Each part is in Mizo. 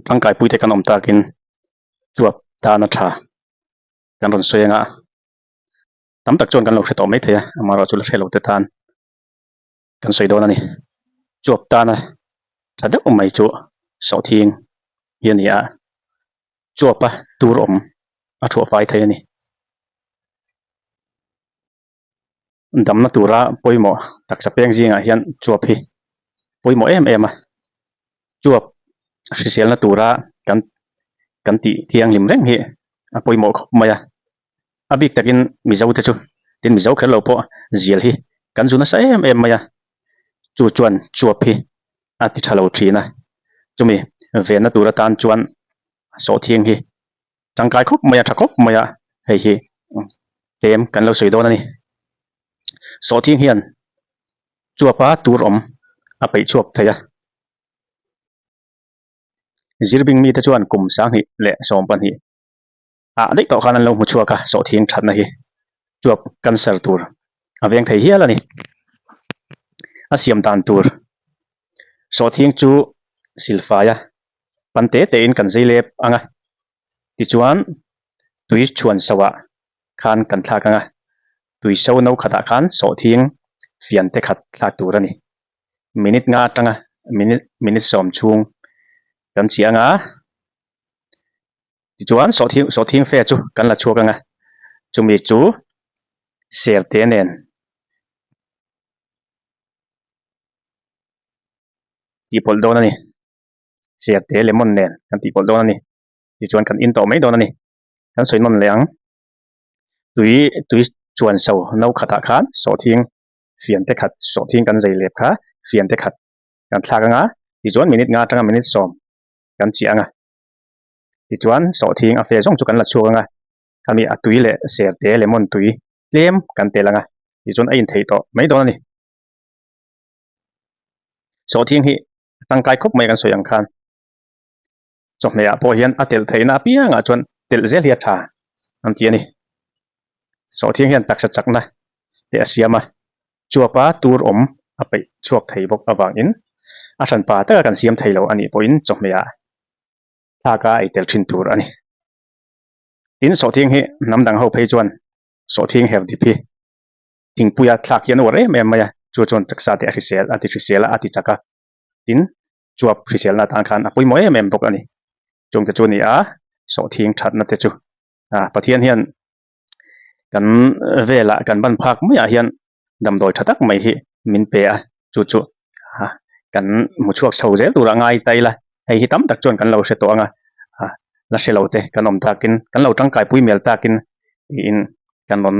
Tangkaipui te kan awm takin chuap tan a tha kan rawn sawi anga tam tak chuan kan lo hre tawh mai thei a amaherawhchu la hre lo te tan kan sawi dawn a ni. Chuap tana tha deuh mai chu sawhthing hi a ni a, chuapa tur awm a thuah fai thei a ni. Damna tura pawimawh taksa peng zingah hian chuap hi pawimawh em em a, chuap hriselna tura kan kan tih thianghlim reng hi a pawimawh khawp mai a, a bik takin Mizo te chu tin Mizo kher lo pawh zial hi kan zu nasa em em mai a, chu chuan chuap hi a ti tha lo thin a, chumi venna tur atan chuan sawhthiang hi Tangkai khawp mai a, tha khawp mai a, hei hi tlem kan lo sawi dawn a ni. Sawhthing hian chuapa tur awm a peih chhuak thei a. Zirbing mite chuan kum 20 leh 12 ah daih tawh khan an lo hmu chhuak a, sawhthing thatna hi chuap cancer tur a veng thei hial a ni. A siam dan tur sawhthing chu silfai a pan te tein kan zei lep ang a, tichuan tui chhuan so ah khan kan thlak ang a, tui so no khatah khan sawhthing fian te khat thlak tur a ni. Minute nga atanga minute minute sawm chhung kan chhi ang a, tichuan sawhthing sawhthing fe chu kan la chhuak ang a, chumi chu ser te nen tihpawlh dawn a ni. Serte lemon nen kan tih pawlh dawn a ni. Tichuan kan in tawh mai dawn a ni. Kan sawi nawn leh ang. Tui tui chuan so no khatah khan sawhthing fian te khat sawhthing kan zei lep kha fian te khat kan thlak anga tichuan minute nga atanga minute sawm kan chiah anga tichuan sawhthing a fe zawng chu kan la chhuak anga khami a tui leh serte lemon tui tlem kan tel anga tichuan a intheih tawh mai dawn a ni. Sawhthing hi a tangkai khawp mai kan sawi ang khan chawhmeh ah pawh hian a telh theihna apiangah chuan telh zel hi a tha an ti a ni. Sawhthing hian taksa chakna te a siam a, chuapa tur awm a peih chhuak thei bawk avangin a hranpa taka kan siam thei lo a nih pawhin chawhmeh ah thlak a ei tel thin tur a ni. Tin, sawhthing hi hnam dang ho phei chuan sawhthing her dip hi thingpuia thlak hi an uar em em mai a, chu chuan taksa te a hrisel a ti hrisel a, a ti chak a, tin chuap hriselna atan khan a pawimawh em em bawk a ni. Chungte chu a ni a, sawhthing thatna te chu a Pathian hian kan velah kan ban phak maiah hian damdawi tha tak mai hi min pe a, chu chu kan hmu chhuak chho zel turah ngai ta ila, hei hi tam tak chuan kan lo hre tawh ang a, la hre lo te kan awm takin kan lo tangkaipui mial takin tiin kan rawn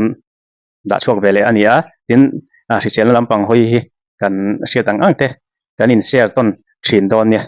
dah chhuak ve leh a ni a, tin hriselna lampang hawi hi kan hriat ang ang te kan in share tawn thin dawn nia.